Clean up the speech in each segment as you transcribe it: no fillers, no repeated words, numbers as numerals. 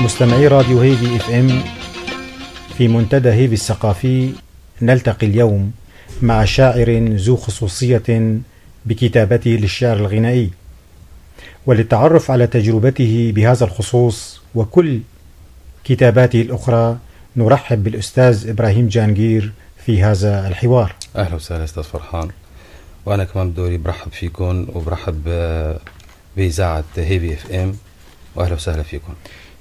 مستمعي راديو هيفي اف ام، في منتدى هيفي الثقافي نلتقي اليوم مع شاعر ذو خصوصية بكتابته للشعر الغنائي، وللتعرف على تجربته بهذا الخصوص وكل كتاباته الأخرى نرحب بالأستاذ إبراهيم جانجير في هذا الحوار. أهلا وسهلا أستاذ فرحان، وأنا كمان بدوري برحب فيكم وبرحب بإذاعة هيفي اف ام، وأهلا وسهلا فيكم.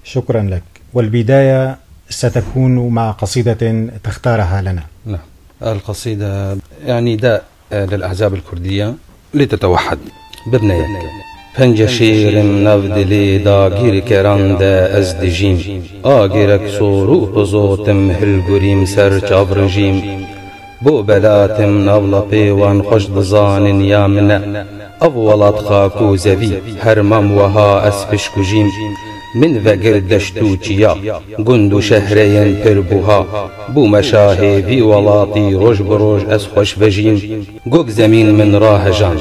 شكرا لك. والبداية ستكون مع قصيدة تختارها لنا. نعم، القصيدة يعني داء للأحزاب الكردية لتتوحد. ببنيك پەنجەشێرم ناو دلێ داگیرکەران دە ئەز دژیم، ئاگرەک سۆر و پزۆتم هەلگوریم سەر چاو ڕژیم، بۆ بەلاتم ناو لە پێوان خۆش دزانن یا منە، ئەو وڵات خاک و زەوی هەرمام وەها ئەس پشکوژیم، من ڤەگر دەشت و چیا گوند و شەهرەیەن پر بوها، بوومە شاهێڤی وڵاتی ڕۆژ بە ڕۆژ ئەس خۆش ڤەژیم، گۆک زەمین من ڕاهەژان،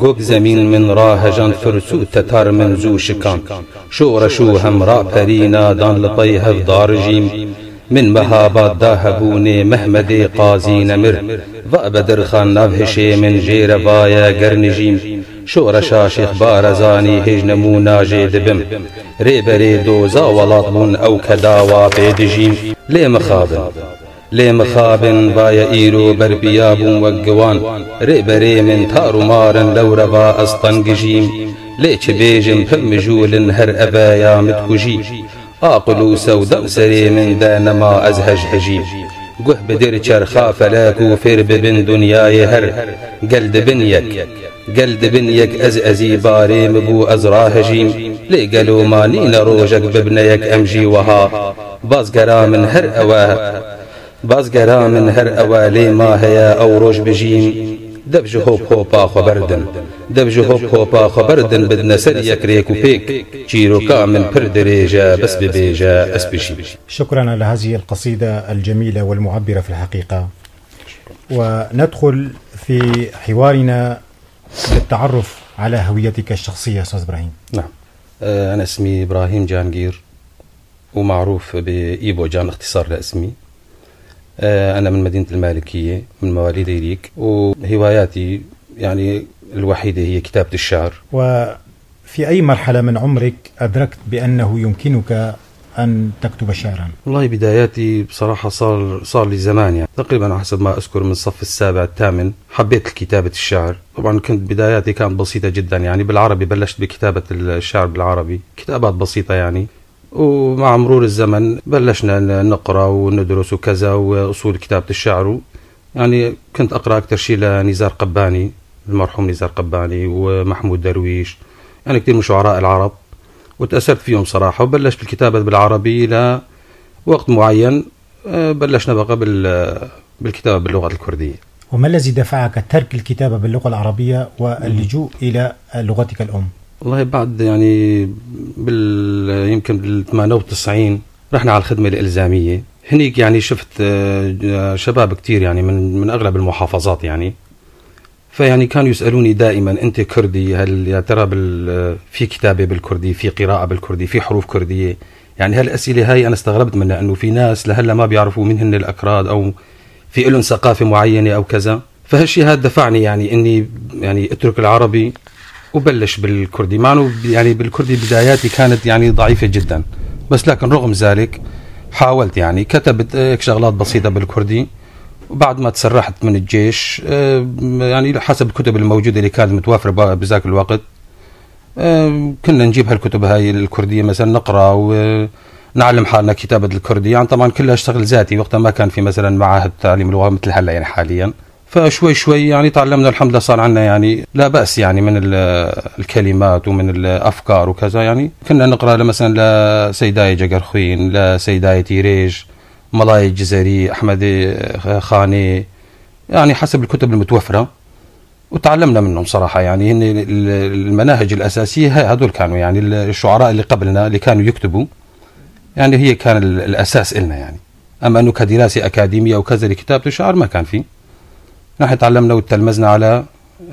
گۆک زەمین من ڕاهەژان فرس و تەتار من زوو شکان، شۆڕەش و هەمڕا پەرینا دان لە پەی هەڤ داڕژیم، من مەهاباد دا هەبوونێ مەحمەدێ قازی نەمر، ڤا بەدرخان ناو هشێ من ژێرە ڤایە گەرنژیم، شۆڕەشا شێخ بارزانی هێژ نموونا ژێ دبم، رێبەرێ دۆزا وەڵات بوون ئەو کە داوا پێدژیم، لێ مخابن لێ مخابن ڤایە ئیرۆ بەرپیا بووم وەک گوان، رێبەرێ من تار و مارن لەورەڤا ئەز تەنگژیم، لێ چ بێژم پم مژوولن هەر ئەڤەیا متکوژی، ئاقل و سەودا و سەرێ من دە نەما ئەز هەژ هەژیم، گوه بدر چەرخا فەلەک و فێر ببن دنیای هەر، گەل دبن یەک گەل دبن یەک ئەز ئەزی بارێ مبوو ئەز ڕاهەژیم، لێ گەلۆ مانینە ڕۆژەک ببنە یەک ئەمژی وەها، بازگەرا من هەر ئەوە بازگەرا من هەر ئەوە لێ ما هەیە ئەو ڕۆژ بژیم، دەبژ هۆپ هۆپا خۆبەردن دەبژ هۆپ هۆپا خۆبەردن بدنە سەر یەک رێک و پێک، چیرۆکا من پر درێژە بەس ببێژە ئەس بژیم. شكرا على هذه القصيدة الجميلة والمعبرة في الحقيقة. وندخل في حوارنا للتعرف على هويتك الشخصية أستاذ إبراهيم. نعم، أنا اسمي إبراهيم جانجير ومعروف بإيبو جان اختصار لاسمي. أنا من مدينة المالكية، من مواليد إيريك، وهواياتي يعني الوحيدة هي كتابة الشعر. وفي أي مرحلة من عمرك أدركت بأنه يمكنك أن تكتب شعرا؟ والله بداياتي بصراحة صار لي زمان، يعني تقريبا حسب ما أذكر من الصف السابع الثامن حبيت كتابة الشعر. طبعا كنت بداياتي كانت بسيطة جدا، يعني بالعربي بلشت بكتابة الشعر بالعربي، كتابات بسيطة يعني، ومع مرور الزمن بلشنا نقرأ وندرس وكذا وأصول كتابة الشعر. يعني كنت أقرأ أكثر شيء لنزار قباني، المرحوم نزار قباني ومحمود درويش، يعني كثير من شعراء العرب، وتأثرت فيهم صراحة، وبلشت بالكتابة بالعربي لوقت معين. بلشنا بقى بالكتابة باللغة الكردية. وما الذي دفعك ترك الكتابة باللغة العربية واللجوء إلى لغتك الأم؟ والله بعد يعني يمكن بال 98 رحنا على الخدمة الإلزامية. هنيك يعني شفت شباب كتير يعني من أغلب المحافظات يعني، فيعني كانوا يسألوني دائما أنت كردي، هل يا ترى في كتابة بالكردي، في قراءة بالكردي، في حروف كردية؟ يعني هالأسئلة هاي أنا استغربت منها، أنه في ناس لهلا ما بيعرفوا مين هن الأكراد أو في لهم ثقافة معينة أو كذا. فهالشي هذا دفعني يعني إني يعني أترك العربي وبلش بالكردي، مع إنه يعني بالكردي بداياتي كانت يعني ضعيفة جدا، بس لكن رغم ذلك حاولت يعني كتبت شغلات بسيطة بالكردي. وبعد ما تسرحت من الجيش يعني حسب الكتب الموجودة اللي كانت متوافرة بذاك الوقت، كنا نجيب هالكتب هاي الكردية مثلا نقرأ ونعلم حالنا كتابة الكردي. يعني طبعا كلها اشتغل ذاتي، وقتها ما كان في مثلا معاهد تعليم اللغة مثل هلا يعني حاليا. فشوي شوي يعني تعلمنا، الحمد لله صار عندنا يعني لا بأس يعني من الكلمات ومن الأفكار وكذا. يعني كنا نقرأ مثلا لسيداي جقرخوين، لسيداي تيريج، ملاي الجزري، أحمد خاني، يعني حسب الكتب المتوفرة، وتعلمنا منهم صراحة. يعني هن المناهج الأساسية هذول كانوا يعني الشعراء اللي قبلنا اللي كانوا يكتبوا، يعني هي كان الأساس إلنا يعني. أما أنه كدراسة أكاديمية وكذا لكتابة الشعر ما كان فيه. نحن تعلمنا وتلمذنا على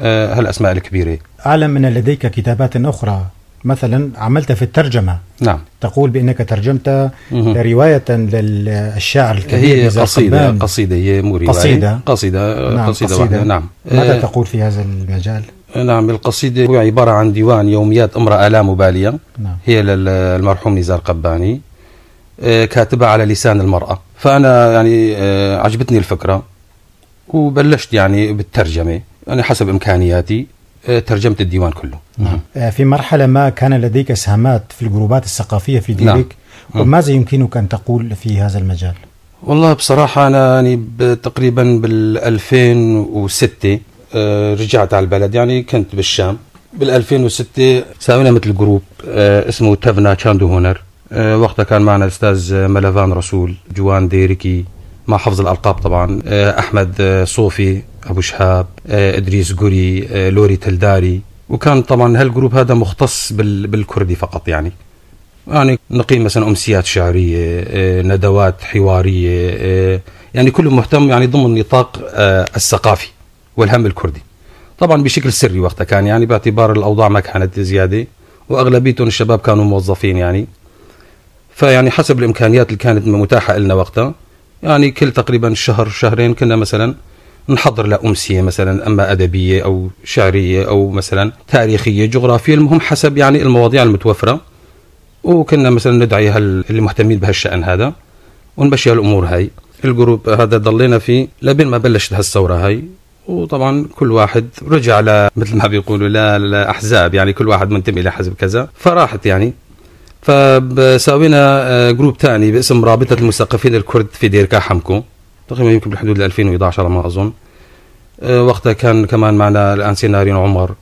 هالأسماء الكبيرة. أعلم أن لديك كتابات أخرى، مثلا عملت في الترجمة. نعم. تقول بأنك ترجمت رواية للشاعر الكبير. هي قصيدة، قصيدة، هي مو رواية، قصيدة، قصيدة. نعم. قصيدة واحدة. نعم. ماذا تقول في هذا المجال؟ نعم، القصيدة هو عبارة عن ديوان يوميات امرأة لا مبالية. نعم. هي للمرحوم نزار قباني، كاتبة على لسان المرأة. فأنا يعني عجبتني الفكرة وبلشت يعني بالترجمة، يعني حسب إمكانياتي ترجمت الديوان كله. نعم. في مرحلة ما كان لديك إسهامات في الجروبات الثقافية في ديريك. نعم. وماذا يمكنك أن تقول في هذا المجال؟ والله بصراحة أنا يعني تقريبا بال2006 رجعت على البلد، يعني كنت بالشام. بال2006 سوينا مثل group اسمه تفنا تشاندو هونر. وقتها كان معنا الأستاذ ملفان رسول، جوان ديريكي مع حفظ الألقاب طبعا، أحمد صوفي، أبو شهاب، إدريس قوري، لوري تلداري. وكان طبعا هال group هذا مختص بالكردي فقط. يعني نقيم مثلا أمسيات شعرية، ندوات حوارية، يعني كله مهتم يعني ضمن نطاق الثقافي والهم الكردي، طبعا بشكل سري وقتها كان، يعني باعتبار الأوضاع ما كانت زيادة وأغلبيتهم الشباب كانوا موظفين يعني. فيعني حسب الإمكانيات اللي كانت متاحة لنا وقتها، يعني كل تقريبا شهر شهرين كنا مثلا نحضر لأمسية مثلا، أما أدبية أو شعرية أو مثلا تاريخية جغرافية، المهم حسب يعني المواضيع المتوفرة. وكنا مثلا ندعي اللي مهتمين بهالشأن هذا ونمشي هالأمور هاي. ال group هذا ضلينا فيه لبين ما بلشت هالثورة هاي. وطبعا كل واحد رجع مثل ما بيقولوا لأحزاب، يعني كل واحد منتمي لحزب كذا، فراحت يعني. فساوينا group تاني باسم رابطة المثقفين الكرد في ديركا حمكو، تقريبا يمكن بالحدود 2011 على ما أظن. وقتها كان كمان معنا الأنسي نارين عمر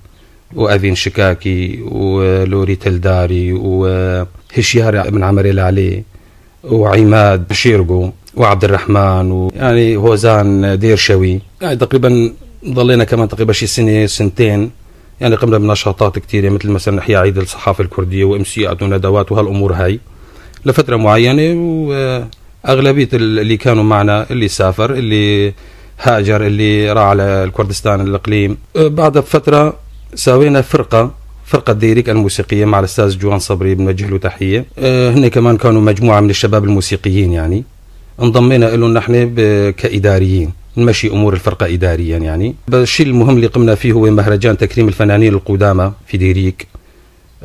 وأفين شكاكي ولوري تلداري وهشيار بن عمري العلي وعماد شيرجو وعبد الرحمن ويعني هوزان ديرشوي. يعني تقريبا ضلينا كمان تقريبا شي سنة سنتين، يعني قمنا بنشاطات كثيرة مثل مثلا إحياء عيد الصحافة الكردية وإمسيات وندوات وهالأمور هاي لفترة معينة. وأغلبية اللي كانوا معنا اللي سافر، اللي هاجر، اللي راح على الكردستان الإقليم. بعد بفترة سوينا فرقة ديريك الموسيقية مع الأستاذ جوان صبري، بنوجه له تحية. هن كمان كانوا مجموعة من الشباب الموسيقيين، يعني انضمينا لهم نحن كإداريين نمشي أمور الفرقة إداريا. يعني الشيء المهم اللي قمنا فيه هو مهرجان تكريم الفنانين القدامى في ديريك،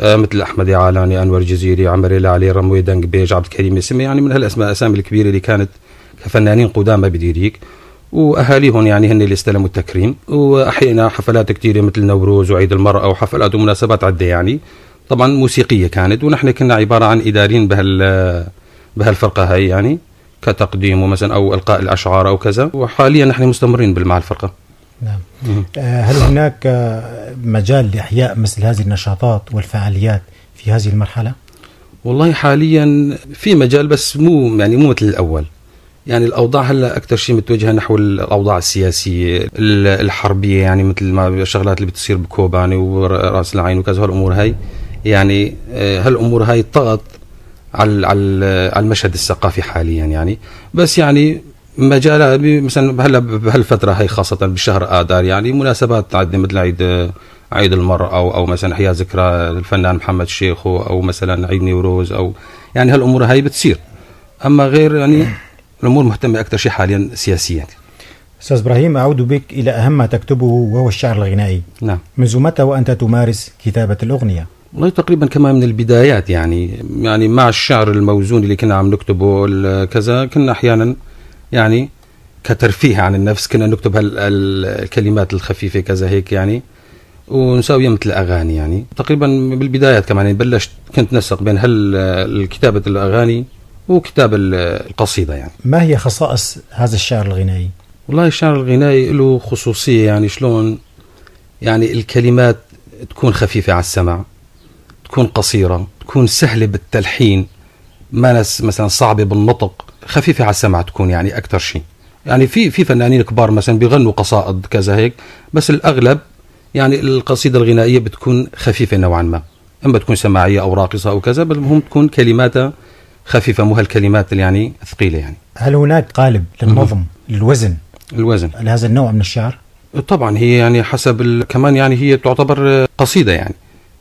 مثل أحمد عالاني، أنور جزيري، عمر العلي، رموي دنقبيج، عبد الكريم يسمي، يعني من هالأسماء الأسامي الكبيرة اللي كانت كفنانين قدامى بديريك، وأهاليهم يعني هن اللي استلموا التكريم. وأحيينا حفلات كثيرة مثل نوروز وعيد المرأة وحفلات ومناسبات عدة، يعني طبعا موسيقية كانت، ونحن كنا عبارة عن إداريين بهالفرقة هاي، يعني كتقديم ومثلا أو إلقاء الأشعار أو كذا. وحاليا نحن مستمرين مع الفرقة. نعم. هل هناك مجال لإحياء مثل هذه النشاطات والفعاليات في هذه المرحلة؟ والله حاليا في مجال، بس مو يعني مو مثل الأول. يعني الأوضاع هلا أكثر شيء متوجهة نحو الأوضاع السياسية الحربية، يعني مثل ما الشغلات اللي بتصير بكوباني ورأس العين وكذا هالأمور هاي. يعني هالأمور هاي طغت على المشهد الثقافي حاليا يعني. بس يعني مجال مثلا هلا بهالفترة هاي خاصة بالشهر آذار، يعني مناسبات عندنا مثل عيد المرأة أو مثلا إحياء ذكرى الفنان محمد شيخو، أو مثلا عيد نيوروز، أو يعني هالأمور هاي بتصير. أما غير يعني الأمور مهتمة أكثر شيء حاليا سياسيا. أستاذ إبراهيم، أعود بك إلى أهم ما تكتبه وهو الشعر الغنائي. نعم. منذ متى وأنت تمارس كتابة الأغنية؟ والله تقريبا كمان من البدايات، يعني مع الشعر الموزون اللي كنا عم نكتبه كذا، كنا أحيانا يعني كترفيه عن النفس كنا نكتب الكلمات الخفيفة كذا هيك يعني، ونساويها مثل أغاني. يعني تقريبا بالبدايات كمان يعني بلشت كنت نسق بين كتابة الأغاني وكتاب القصيدة. يعني ما هي خصائص هذا الشعر الغنائي؟ والله الشعر الغنائي له خصوصية، يعني شلون؟ يعني الكلمات تكون خفيفة على السمع، تكون قصيرة، تكون سهلة بالتلحين، ما ناس مثلا صعبة بالنطق، خفيفة على السمع تكون يعني أكثر شيء. يعني في فنانين كبار مثلا بيغنوا قصائد كذا هيك، بس الأغلب يعني القصيدة الغنائية بتكون خفيفة نوعا ما، إما تكون سماعية أو راقصة أو كذا، بس المهم تكون كلماتها خفيفة، مو هالكلمات اللي يعني ثقيلة يعني. هل هناك قالب للنظم، للوزن؟ الوزن لهذا النوع من الشعر؟ طبعا هي يعني حسب كمان، يعني هي تعتبر قصيدة يعني،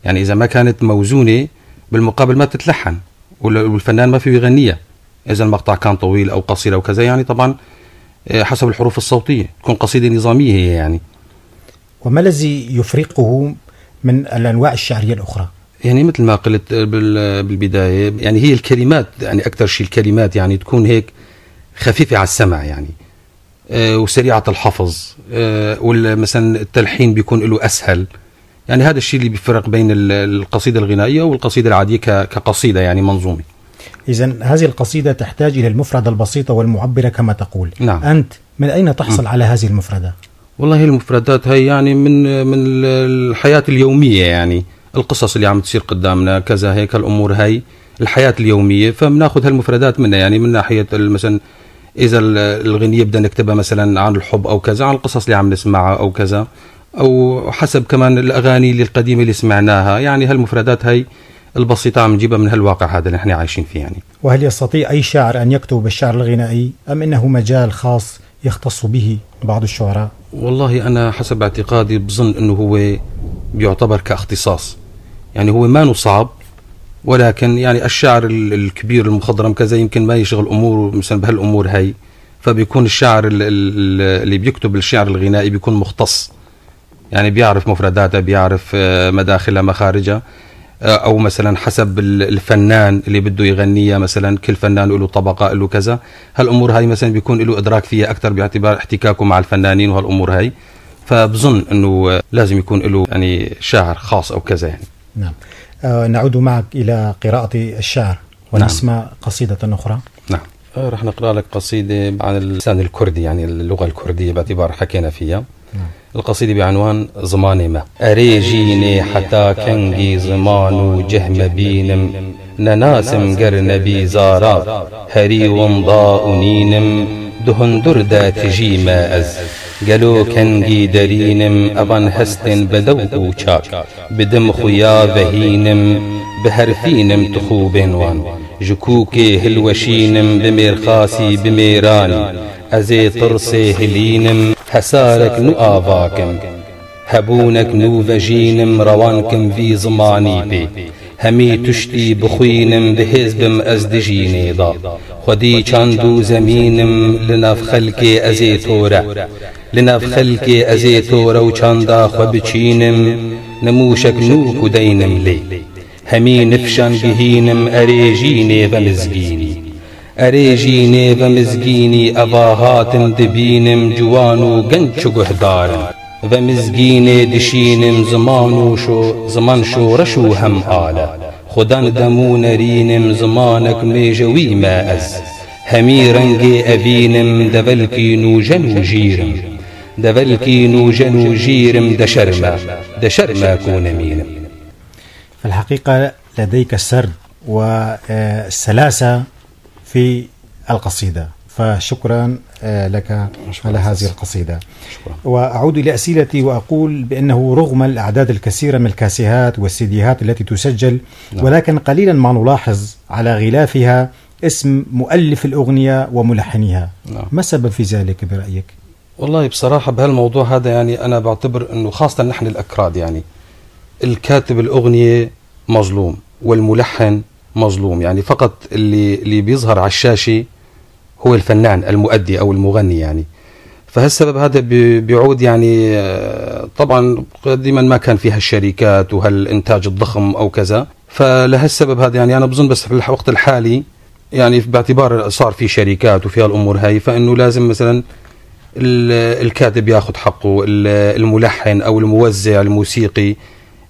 يعني إذا ما كانت موزونة بالمقابل ما تتلحن والفنان ما فيه يغنيها، إذا المقطع كان طويل أو قصير أو كذا، يعني طبعا حسب الحروف الصوتية تكون قصيدة نظامية هي يعني. وما الذي يفرقه من الأنواع الشعرية الأخرى؟ يعني مثل ما قلت بالبداية، يعني هي الكلمات، يعني أكثر شيء الكلمات يعني تكون هيك خفيفة على السمع يعني، وسريعة الحفظ، ومثلا التلحين بيكون له أسهل. يعني هذا الشيء اللي بيفرق بين القصيدة الغنائية والقصيدة العادية كقصيدة يعني منظومة. إذن هذه القصيدة تحتاج إلى المفردة البسيطة والمعبرة كما تقول. نعم. أنت من أين تحصل على هذه المفردة؟ والله المفردات هي يعني من الحياة اليومية، يعني القصص اللي عم تصير قدامنا كذا هيك الأمور هاي الحياة اليومية، فبناخذ هالمفردات منها. يعني من ناحية مثلا إذا الغنية بدنا نكتبها مثلا عن الحب أو كذا، عن القصص اللي عم نسمعها أو كذا، أو حسب كمان الأغاني اللي القديمة اللي سمعناها، يعني هالمفردات هاي البسيطة عم نجيبها من هالواقع هذا اللي نحن عايشين فيه يعني. وهل يستطيع أي شاعر أن يكتب بالشعر الغنائي أم إنه مجال خاص يختص به بعض الشعراء؟ والله أنا حسب اعتقادي بظن أنه هو بيعتبر كاختصاص، يعني هو ما صعب، ولكن يعني الشاعر الكبير المخضرم كذا يمكن ما يشغل أموره مثلا بهالأمور هاي، فبيكون الشاعر اللي بيكتب الشعر الغنائي بيكون مختص، يعني بيعرف مفرداته، بيعرف مداخلها مخارجها، أو مثلا حسب الفنان اللي بده يغنيها، مثلا كل فنان له طبقة له كذا، هالأمور هاي مثلا بيكون له إدراك فيها أكثر باعتبار احتكاكه مع الفنانين وهالأمور هاي، فبظن أنه لازم يكون له يعني شاعر خاص أو كذا يعني. نعم. نعود معك إلى قراءة الشعر ونسمع. نعم. قصيدة أخرى. نعم. رح نقرأ لك قصيدة عن اللسان الكردي، يعني اللغة الكردية باعتبار حكينا فيها. نعم. القصيدة بعنوان زماني ما. أريجيني حتى كنجي زمان جهم بينم نناسم قرنبي زارا هري ومضاء نينم دهن دردا تجي ما أز قالو كنجي درينم أبان هستن بدو وشاك بدم خيا بهينم بهرفينم تخوبين وان جكوكي هلوشينم بميرخاسي بميراني أزي طرسي هلينم هسارك نو آفاكم هبونك نو فجينم روانكم في زماني بي همي تشتي بخوينم بهزبم أزدجيني ضا خدي چاندو زمينم لناف خلكي أزي تورا لناف خلكي أزي تورا وچاندا خبچينم نموشك نو كدينم لي همي نفشان بهينم أريجيني بمزجيني أريجيني بمزجيني أباهات دبينم جوانو جنشو جهدارم ومزجيني دشينم زمانو شو زمان شو رشو هم آلة خدان دمو نرينم زمانك ميجوي ما أز همي رنجي أبينم دبلكي نوجن جيرم دبلكي نوجن جيرم دشرما دشرما كون مينم. في الحقيقة لديك السرد والسلاسة في القصيدة، فشكرا لك على هذه القصيدة. شكرا. وأعود إلى أسئلتي وأقول بأنه رغم الأعداد الكثيرة من الكاسيهات والسيديهات التي تسجل، نعم، ولكن قليلا ما نلاحظ على غلافها اسم مؤلف الأغنية وملحنها. نعم. ما السبب في ذلك برأيك؟ والله بصراحة بهالموضوع هذا يعني أنا بعتبر أنه خاصة نحن الأكراد يعني الكاتب الأغنية مظلوم والملحن مظلوم، يعني فقط اللي بيظهر على الشاشة هو الفنان المؤدي أو المغني يعني، فهالسبب هذا بيعود يعني طبعا قديما ما كان فيها الشركات وهالإنتاج الضخم أو كذا، فلهالسبب هذا يعني أنا بظن بس في الوقت الحالي يعني باعتبار صار في شركات وفيها الأمور هاي، فإنه لازم مثلا الكاتب ياخذ حقه، الملحن أو الموزع الموسيقي،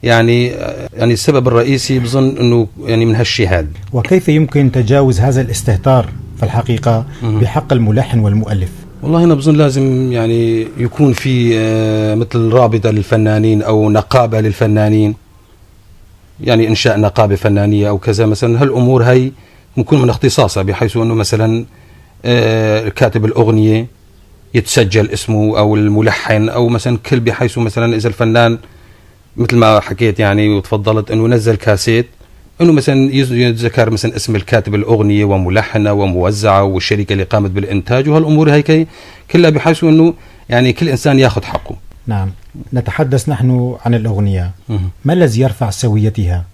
يعني السبب الرئيسي بظن انه يعني من هالشيء هذا. وكيف يمكن تجاوز هذا الاستهتار في الحقيقة بحق الملحن والمؤلف؟ والله أنا بظن لازم يعني يكون في مثل رابطة للفنانين أو نقابة للفنانين، يعني إنشاء نقابة فنانية أو كذا مثلا. هالأمور هي ممكن من اختصاصها، بحيث أنه مثلا كاتب الأغنية يتسجل اسمه أو الملحن أو مثلا كل، بحيث مثلا إذا الفنان مثل ما حكيت يعني وتفضلت أنه نزل كاسيت، أنه مثلا يتذكر مثلا اسم الكاتب الأغنية وملحنة وموزعة والشركة اللي قامت بالإنتاج وهالأمور هيك كلها، بحيث أنه يعني كل إنسان ياخذ حقه. نعم، نتحدث نحن عن الأغنية. ما الذي يرفع سويتها؟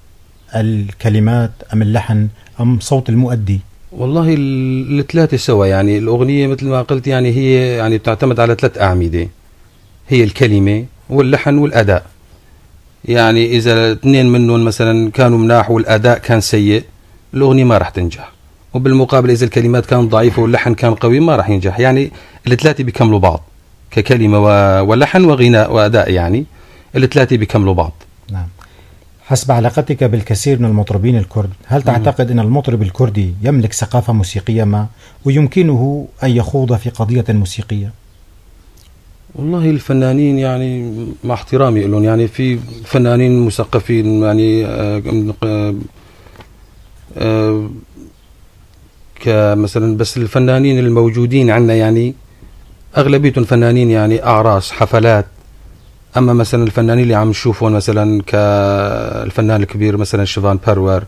الكلمات أم اللحن أم صوت المؤدي؟ والله الثلاثة سوا. يعني الأغنية مثل ما قلت يعني هي يعني بتعتمد على 3 أعمدة، هي الكلمة واللحن والأداء. يعني إذا 2 منهم مثلا كانوا مناح والأداء كان سيء، الأغنية ما راح تنجح، وبالمقابل إذا الكلمات كانت ضعيفة واللحن كان قوي ما راح ينجح. يعني الثلاثة بيكملوا بعض ككلمة ولحن وغناء وأداء، يعني الثلاثة بيكملوا بعض. نعم. حسب علاقتك بالكثير من المطربين الكرد، هل تعتقد أن المطرب الكردي يملك ثقافة موسيقية ما ويمكنه أن يخوض في قضية موسيقية؟ والله الفنانين يعني مع احترامي لهم، يعني في فنانين مثقفين يعني كمثلا، بس الفنانين الموجودين عندنا يعني أغلبيتهم فنانين يعني أعراس حفلات. أما مثلا الفنانين اللي عم نشوفهم مثلا كالفنان الكبير مثلا شيفان برور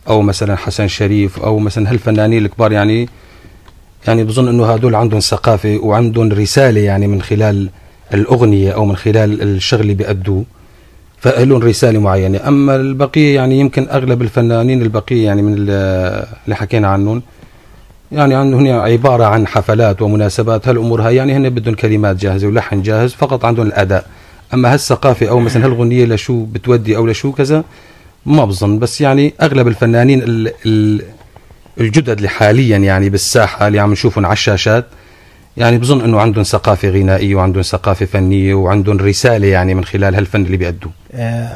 أو مثلا حسن شريف أو مثلا هالفنانين الكبار، يعني بظن إنه هدول عندهم ثقافة وعندهم رسالة يعني من خلال الأغنية أو من خلال الشغل اللي بيأدوه، فإلهم رسالة معينة. أما البقية يعني يمكن أغلب الفنانين البقية يعني من اللي حكينا عنهم يعني عندهم عبارة عن حفلات ومناسبات هالأمور هاي، يعني هن بدهم كلمات جاهزة ولحن جاهز فقط، عندهم الأداء. أما هالثقافة أو مثلا هالغنية لشو بتودي أو لشو كذا ما بظن. بس يعني أغلب الفنانين الجدد اللي حاليا يعني بالساحة اللي عم نشوفهم على الشاشات، يعني بظن أنه عندهم ثقافة غنائية وعندهم ثقافة فنية وعندهم رسالة يعني من خلال هالفن اللي بيأدوه.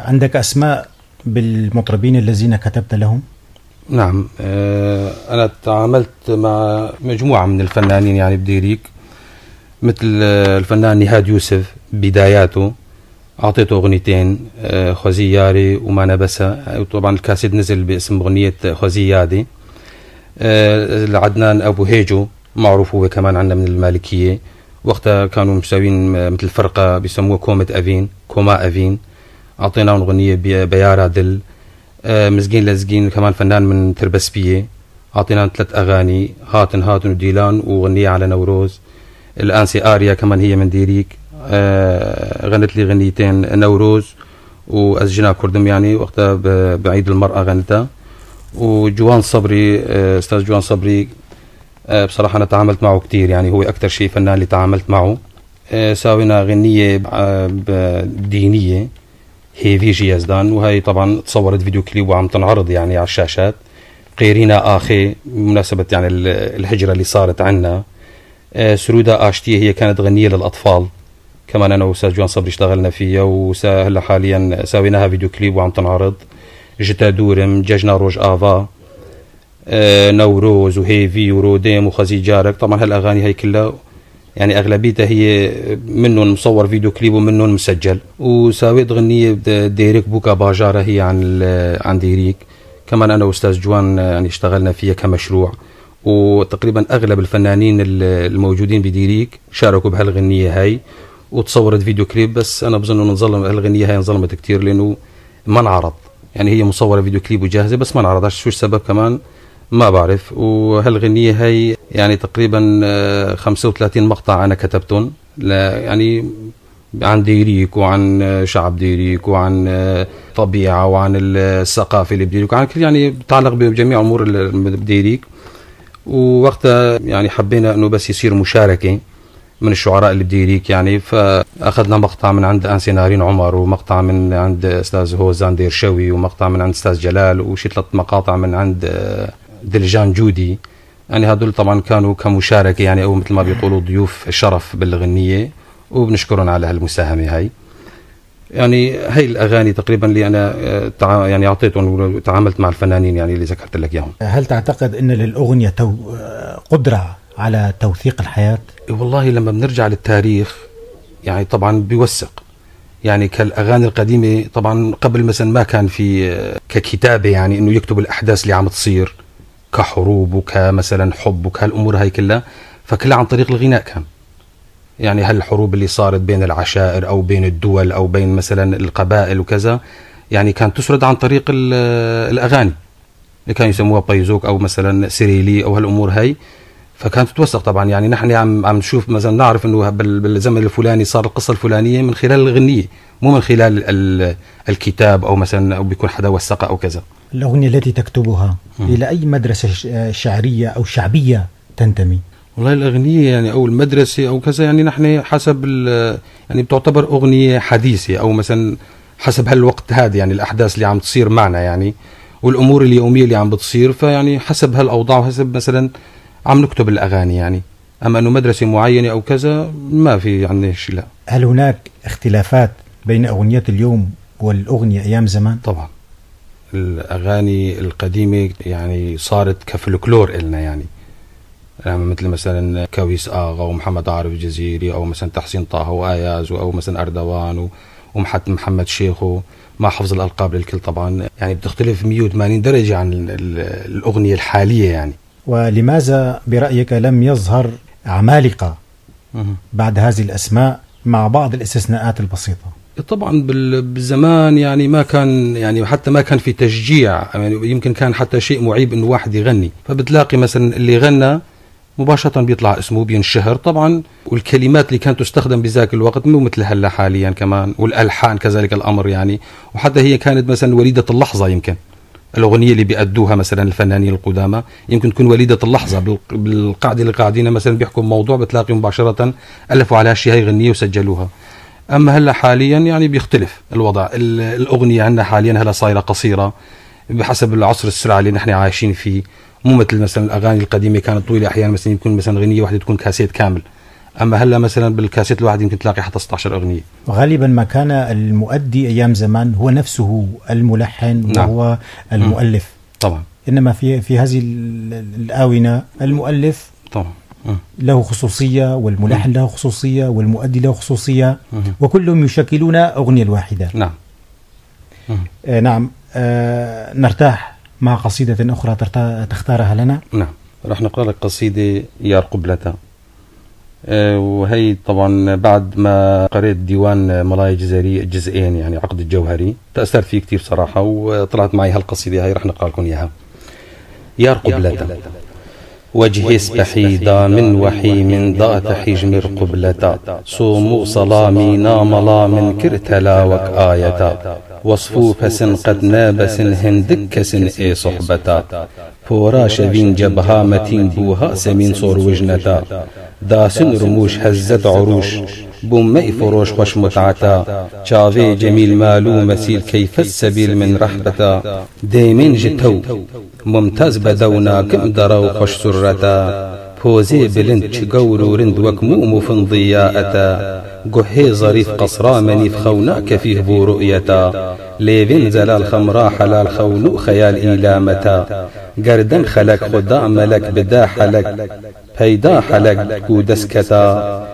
عندك أسماء بالمطربين الذين كتبت لهم؟ نعم، أنا تعاملت مع مجموعة من الفنانين يعني بديريك، مثل الفنان نهاد يوسف بداياته أعطيته أغنيتين، خوزي ياري وما نبسا، وطبعا الكاسيت نزل باسم أغنية خوزي يادي. عدنان أبو هيجو معروف هو كمان عندنا من المالكية، وقتها كانوا مساوين مثل فرقة بيسموها كومة أفين، كوما أفين، أعطيناهم أغنية بيارا دل. مزقين لزقين كمان فنان من تربسبية، أعطيناهم 3 أغاني، هاتن هاتن وديلان وغنية على نوروز. الأنسي آريا كمان هي من ديريك، غنت لي غنيتين نوروز وأزجنا كردم يعني وقتها بعيد المرأة غنتها. وجوان صبري، أستاذ جوان صبري، بصراحة أنا تعاملت معه كتير، يعني هو أكتر شيء فنان اللي تعاملت معه. ساوينا غنية دينية هيفي جيازدان، وهي طبعا تصورت فيديو كليب وعم تنعرض يعني على الشاشات. قيرينا آخي بمناسبة يعني الهجرة اللي صارت عنا. سرودة آشتية هي كانت غنية للأطفال، كمان أنا وأستاذ جوان صبري اشتغلنا فيها، وهلا حاليا ساويناها فيديو كليب وعم تنعرض. جتا دورم، ججنا روج آفا، نوروز وهيفي وروديم وخزي جارك. طبعا هالأغاني هي كلها يعني أغلبيتها هي منهم مصور فيديو كليب ومنهم مسجل. وساويت غنية ديريك بوكا باجارة هي عن ديريك، كمان أنا وأستاذ جوان يعني اشتغلنا فيها كمشروع، وتقريبا أغلب الفنانين الموجودين بديريك شاركوا بهالغنية هاي وتصورت فيديو كليب. بس أنا بظن إنه انظلم هالغنية هاي، انظلمت كتير لأنه ما انعرض، يعني هي مصورة فيديو كليب وجاهزة بس ما انعرضت، شو السبب كمان ما بعرف. وهالغنية هاي يعني تقريبا 35 مقطع أنا كتبتهم، يعني عن ديريك وعن شعب ديريك وعن طبيعة وعن الثقافة اللي بديريك وعن كل يعني بتعلق بجميع أمور بديريك. ووقتها يعني حبينا أنه بس يصير مشاركة من الشعراء اللي بديريك يعني، فأخذنا مقطع من عند أنسي نارين عمر، ومقطع من عند أستاذ هوزان ديرشوي، ومقطع من عند أستاذ جلال، وشي 3 مقاطع من عند دلجان جودي. يعني هدول طبعا كانوا كمشاركة يعني، أو مثل ما بيقولوا ضيوف شرف بالغنية، وبنشكرهم على هالمساهمة هاي. يعني هاي الأغاني تقريبا اللي أنا يعني أعطيتهم وتعاملت مع الفنانين يعني اللي ذكرت لك إياهم. هل تعتقد أن للأغنية قدرة على توثيق الحياة؟ والله لما بنرجع للتاريخ يعني طبعا بيوثق، يعني كالأغاني القديمة طبعا قبل مثلا ما كان في ككتابة، يعني إنه يكتب الأحداث اللي عم تصير كحروب وكمثلا حب وكهالأمور هاي كلها، فكلها عن طريق الغناء كان. يعني هالحروب اللي صارت بين العشائر أو بين الدول أو بين مثلا القبائل وكذا، يعني كانت تسرد عن طريق الأغاني اللي كانوا يسموها بايزوك أو مثلا سيريلي أو هالأمور هاي، فكانت تتوثق طبعا. يعني نحن عم نشوف مثلا، نعرف انه بالزمن الفلاني صار القصة الفلانية من خلال الغنية، مو من خلال الكتاب او مثلا او بيكون حدا وثقها او كذا. الاغنية التي تكتبها الى اي مدرسه شعرية او شعبية تنتمي؟ والله الاغنية يعني او المدرسة او كذا، يعني نحن حسب يعني بتعتبر اغنية حديثه او مثلا حسب هالوقت هذا، يعني الاحداث اللي عم تصير معنا يعني والامور اليومية اللي عم بتصير، فيعني حسب هالاوضاع وحسب مثلا عم نكتب الأغاني يعني. أما أنه مدرسة معينة أو كذا ما في يعني شيء، لا. هل هناك اختلافات بين أغنية اليوم والأغنية أيام زمان؟ طبعا الأغاني القديمة يعني صارت كفلكلور إلنا، يعني مثل مثلا كويس آغا ومحمد عارف الجزيري أو مثلا تحسين طه وآياز أو مثلا أردوان ومحمد شيخو، ما حفظ الألقاب للكل طبعا، يعني بتختلف 180 درجة عن الأغنية الحالية يعني. ولماذا برأيك لم يظهر عمالقة بعد هذه الأسماء مع بعض الاستثناءات البسيطة؟ طبعا بالزمان يعني ما كان، يعني حتى ما كان في تشجيع، يعني يمكن كان حتى شيء معيب انه واحد يغني، فبتلاقي مثلا اللي غنى مباشرة بيطلع اسمه بينشهر طبعا. والكلمات اللي كانت تستخدم بذاك الوقت مو مثل هلا حاليا كمان، والألحان كذلك الأمر يعني، وحتى هي كانت مثلا وليدة اللحظة، يمكن الأغنية اللي بيأدوها مثلا الفنانين القدامى يمكن تكون وليدة اللحظة، بالقعدة اللي قاعدين مثلا بيحكوا موضوع بتلاقي مباشرة ألفوا على هالشيء هاي غنية وسجلوها. أما هلا حاليا يعني بيختلف الوضع، الأغنية عندنا حاليا هلا صايرة قصيرة بحسب العصر السرعة اللي نحن عايشين فيه، مو مثل مثلا الأغاني القديمة كانت طويلة أحيانا، مثلا يكون مثلا غنية واحدة تكون كاسيت كامل، أما هلا مثلا بالكاسيت الواحد يمكن تلاقي حتى 16 أغنية. وغالبا ما كان المؤدي أيام زمان هو نفسه الملحن، نعم، وهو المؤلف طبعا. إنما في هذه الآونة المؤلف طبعا له خصوصية، والملحن له خصوصية، والمؤدي له خصوصية، وكلهم يشكلون أغنية الواحدة. نعم. نعم. نرتاح مع قصيدة أخرى تختارها لنا. نعم، رح نقرأ لك قصيدة يا قبلتا، وهي طبعا بعد ما قريت ديوان ملاي جزائري جزئين يعني عقد الجوهري، تأثرت فيه كثير صراحة وطلعت معي هالقصيدة هاي، رح نقرأ لكم إياها. يا قبلتا وجهي اسبحي دا من وحي من دا تحجمر قبلتا، صومو صلامي ناملا من كرتلا وك آيتا، وصفو فسن قد نابسن هندكسن اي صحبتا، فورا شبين جبها متين بوها سمين صور وجنتا، داسن رموش هزت عروش بومي فروش خوش متعتا، شافي جميل مالو مسيل كيف السبيل من رحبتا، ديمين جتو ممتاز بدونا كم درو خوش سرتا، بوزي بلند شقور رند وكموم فنضياءتا، قهي ظريف قصرا منيف خوناك فيه بو رؤيتا، ليفين زلال خمرا حلال خونو خيال إيلامتا، قردن خلق خدا ملك بدا حلق پیدا حلق گو دسکتا،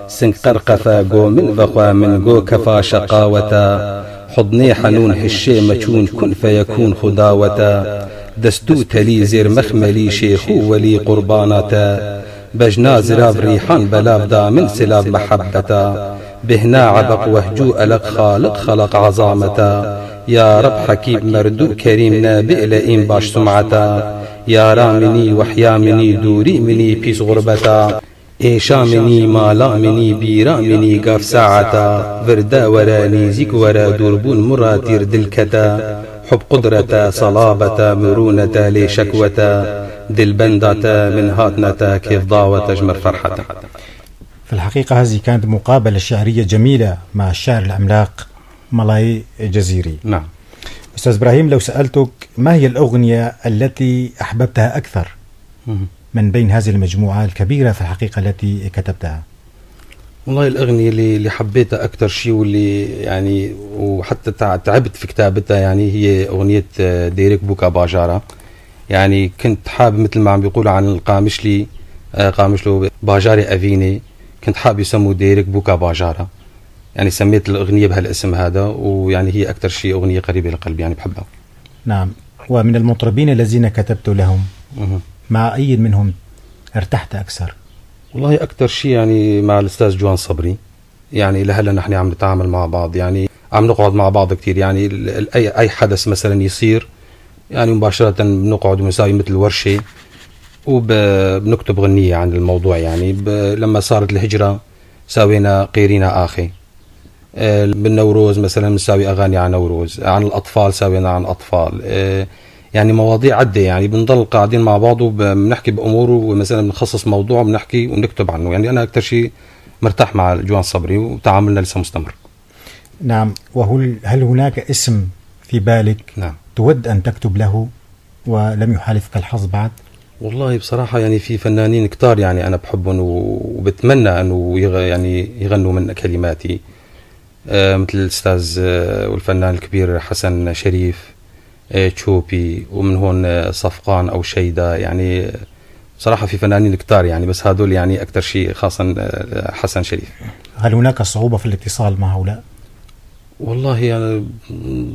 سنگ قرقفا گو من بخوا من گو كفا شقاوتا، حضني حنون هشي مچون كن فيكون خداوتا، دستو تلي زير مخملي شيخو ولي قربانتا، بجنا زراب ريحان بلاب دا من سلاب محبتا، بهنا عبق وهجو ألق خالق خلق عظامتا، يا رب حكيم مردو كريم نابئ لئيم باش سمعتا، يا رامني وحيا مني دوري مني بيس غربتا، إيشا مني مالا مني بيرا مني قاف ساعتا، فردا ورا نيزيك ورا دربون مراتير دلكتا، حب قدرتا صلابتا مرونتا لشكوتا، دلبندتا من هاتنتا كيف ضاوة تجمر فرحتا. في الحقيقة هذه كانت مقابلة شعرية جميلة مع الشاعر العملاق ملاي جزيري. نعم. أستاذ إبراهيم، لو سألتك ما هي الأغنية التي أحببتها أكثر من بين هذه المجموعة الكبيرة في الحقيقة التي كتبتها؟ والله الأغنية اللي حبيتها أكثر شيء واللي يعني وحتى تعبت في كتابتها يعني هي أغنية ديريك بوكا باجارة. يعني كنت حابب مثل ما عم بيقولوا عن القامشلي قامشلو باجاري أفيني، كنت حابب يسموه ديرك بوكا باجارة، يعني سميت الأغنية بهالاسم هذا، ويعني هي أكثر شيء أغنية قريبة لقلبي يعني بحبها. نعم. ومن المطربين الذين كتبت لهم مع أي منهم ارتحت أكثر؟ والله أكثر شيء يعني مع الأستاذ جوان صبري، يعني لهلا نحن عم نتعامل مع بعض، يعني عم نقعد مع بعض كثير، يعني أي حدث مثلا يصير يعني مباشرة بنقعد ونساوي مثل ورشة وبنكتب غنية عن الموضوع. يعني لما صارت الهجرة ساوينا قيرينا آخي، بالنوروز مثلا بنساوي أغاني عن نوروز، عن الأطفال ساوينا عن أطفال، يعني مواضيع عدة، يعني بنضل قاعدين مع بعض وبنحكي بأمور، ومثلا بنخصص موضوع بنحكي ونكتب عنه. يعني أنا أكثر شيء مرتاح مع جوان صبري وتعاملنا لسه مستمر. نعم. وهل هناك اسم في بالك نعم تود أن تكتب له ولم يحالفك الحظ بعد؟ والله بصراحة يعني في فنانين كتار يعني أنا بحبهم وبتمنى أنه يعني يغنوا من كلماتي، مثل الأستاذ والفنان الكبير حسن شريف، تشوبي، ومن هون صفقان أو شيدا. يعني بصراحة في فنانين كتار يعني، بس هدول يعني أكثر شيء خاصة حسن شريف. هل هناك صعوبة في الاتصال مع هؤلاء؟ والله يعني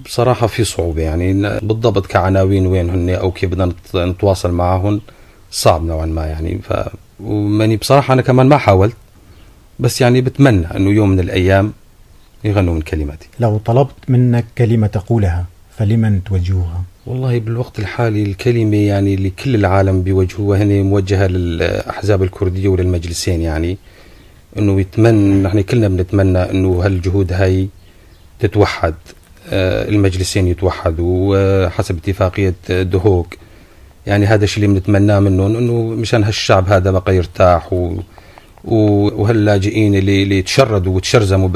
بصراحة في صعوبة، يعني بالضبط كعناوين وين هن أو كيف بدنا نتواصل معهم صعب نوعا ما يعني. وماني بصراحة أنا كمان ما حاولت، بس يعني بتمنى أنه يوم من الأيام يغنوا من كلماتي. لو طلبت منك كلمة تقولها فلمن توجهها؟ والله بالوقت الحالي الكلمة يعني لكل العالم بيوجهوها هنا موجهة للأحزاب الكردية وللمجلسين، يعني أنه يتمنى، نحن كلنا بنتمنى أنه هالجهود هاي تتوحد، المجلسين يتوحدوا حسب اتفاقية دهوك. يعني هذا الشيء اللي بنتمناه منهم، أنه مشان هالشعب هذا بقى يرتاح وهاللاجئين اللي تشردوا وتشرزموا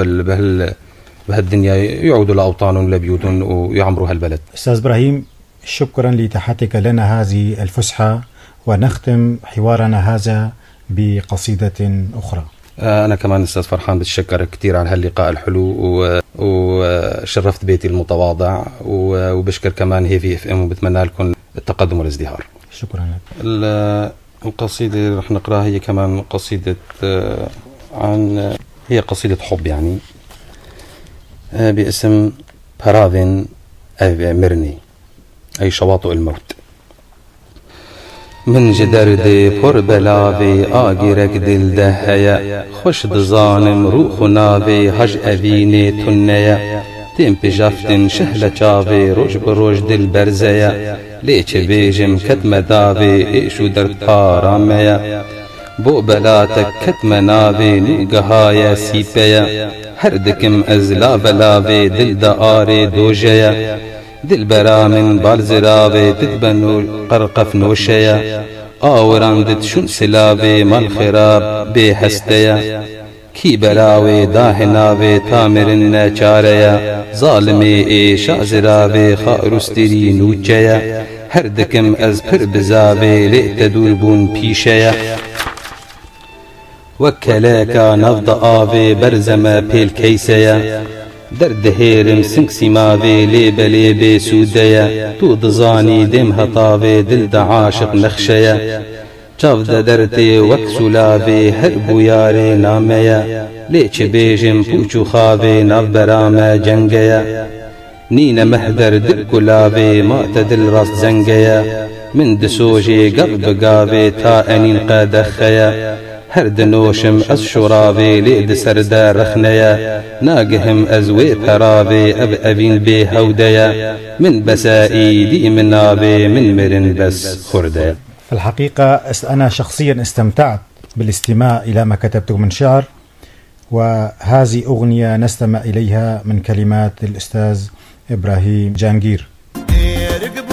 بهالدنيا يعودوا لأوطانهم ولبيوتهم ويعمروا هالبلد. أستاذ إبراهيم، شكرا لإتاحتك لنا هذه الفسحة، ونختم حوارنا هذا بقصيدة أخرى. أنا كمان أستاذ فرحان بتشكرك كثير على هاللقاء الحلو، وشرفت بيتي المتواضع، وبشكر كمان هيفي اف ام، وبتمنى لكم التقدم والازدهار. شكرا لك. القصيدة اللي رح نقراها هي كمان قصيدة عن، هي قصيدة حب يعني، باسم بارافين ميرني، أي شواطئ الموت. من جدر دي پر بلاوی آگیرک دل دهیا، خوش دزانم روخ ناوی هج اوینی تنیا، تیم پجافتن شهل چاوی روش بروش دل برزیا، لیچ بیجم کتم داوی ایشو در پارامیا، بو بلاتک کتم ناوی نوگهایا سیپیا، هر دکم از لا بلاوی دل دآری دوجیا، دل برامن بالزراوي تتبنو قرقف نوشيا، آوران دت شن سلاوي مال خراب بهستيا، كي بلاوي داهناوي تامرن چاريا، ظالمي ايشا زراوي خارستري نوچيا، هر دكم از پر بزاوي لئتدور بون بيشيا، وكلاكا نفض آوي برزما بيل كيسيا، درد هيرم سنك سماوي ليبة ليبة سوديا، تو دزاني دم هطاوي دل دعاشق نخشيا، چاف درتي وكسولاوي هربو ياري ناميا، ليش بيجم بوچو خاوي ناف برامة جنگيا، نينا مهدر دل كلاوي ما تدل راس زنگيا، من دسوجي قرب قاوي تا أنين قادخيا، هر دنوشم از شراوي لئد سردا رخنيا، ناقهم از وي پراوي اب اوين بي هوديا، من بسائي دي مناوي من مرن بس خرديا. في الحقيقة أنا شخصيا استمتعت بالاستماع إلى ما كتبته من شعر، وهذه أغنية نستمع إليها من كلمات الأستاذ إبراهيم جانجير. ديرك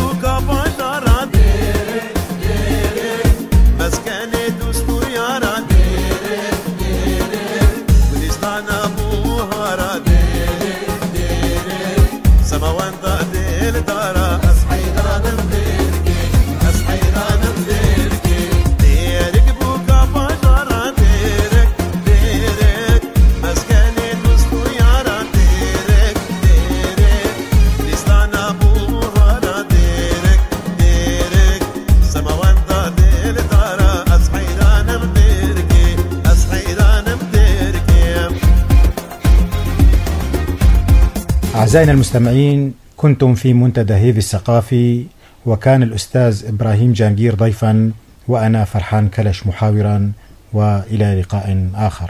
أعزائنا المستمعين، كنتم في منتدى هيفي الثقافي، وكان الأستاذ إبراهيم جانجير ضيفا، وأنا فرحان كلش محاورا، وإلى لقاء آخر.